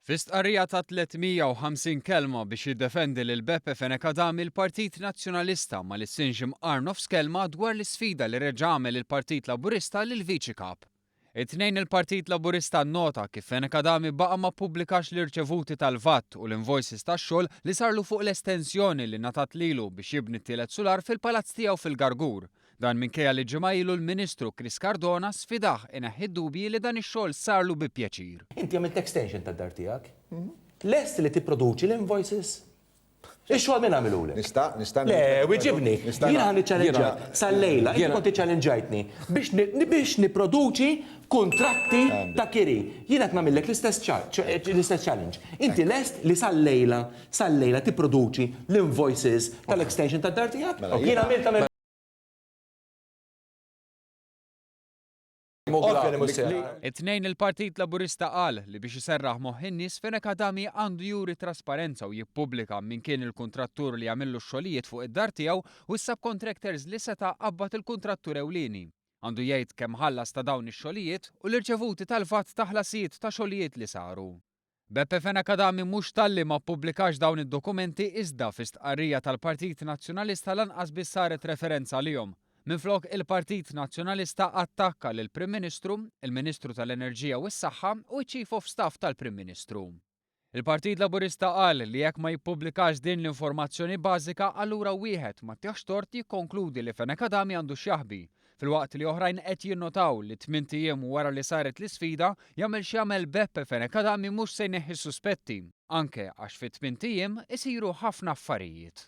Fi stqarrija ta' 350 kelma biex jiddefendi lil Beppe Fenech Adami l-Partit Nazzjonalista ma lissinx imqar nofs kelma dwar l-isfida li reġa' għamel il-Partit Laburista lill-Viċi Kap. It-Tnejn il-Partit Laburista nnota kif Fenech Adami baqa' ma ppubblikax l-irċevuti tal-VAT u l-invoices tax-xogħol li sarlu fuq l-estensjoni li ngħatat lilu biex jibni t-tielet sular fil-palazz tiegħu fil-Gargur. Dan minkejja li ġimgħa ilu l-Ministru Chris Cardona sfidah ineħħi d-dubji li dan ix-xogħol sarlu bi pjaċir. Inti għamilt extension tad-dar tiegħek. Lest li tipproduċi l-invoices? Ix-xogħol min għamilulek? Nista' nista' Le, wiġibni. Jiena ħa niċċallenġjak sal-lejla. Inti kont iċċallenġajtni biex biex nipproduċi kuntratti ta' kiri. Jiena qed nagħmillek l-istess l-istess challenge. Inti lest li sal-lejla sal-lejla tipproduċi l-invoices tal-extension tad-dar tiegħek? Jien għamiltha minn It-Tnejn il-Partit Laburista qal li biex iserraħ moħħ in-nies Fenech Adami għandu juri trasparenza u jippubblika min kien il-kuntrattur li għamillu x-xogħlijiet fuq id-dar tiegħu u s-subcontractors li seta' qabbad il-kuntrattur ewlieni. Għandu jgħid kemm ħallas ta' dawn ix-xogħlijiet u l-irċevuti tal-VAT ta' ħlasijiet ta' xogħlijiet li saru. Beppe Fenech Adami mhux talli ma ppubblikax dawn id-dokumenti iżda fi stqarrija tal-Partit Nazzjonalista lanqas biss saret referenza għalihom. Minflok il-Partit Nazzjonalista attakka lill-Prim Ministru, il-Ministru tal-Enerġija u s-Saħħa u ċ-Chief of Staff tal-Prim Ministru. Il-Partit Laburista qal li jekk ma jippubblikax din l-informazzjoni bażika allura wieħed ma tihx tort jikkonkludi li Fenech Adami għandu x'jaħbi Filwaqt li oħrajn qed jinnotaw li tmint ijiem wara li saret l-isfida, jagħmel x'jagħmel Beppe Fenech Adami mhux se jneħħi s-suspetti, anke għax fi tmint ijiem isiru ħafna affarijiet.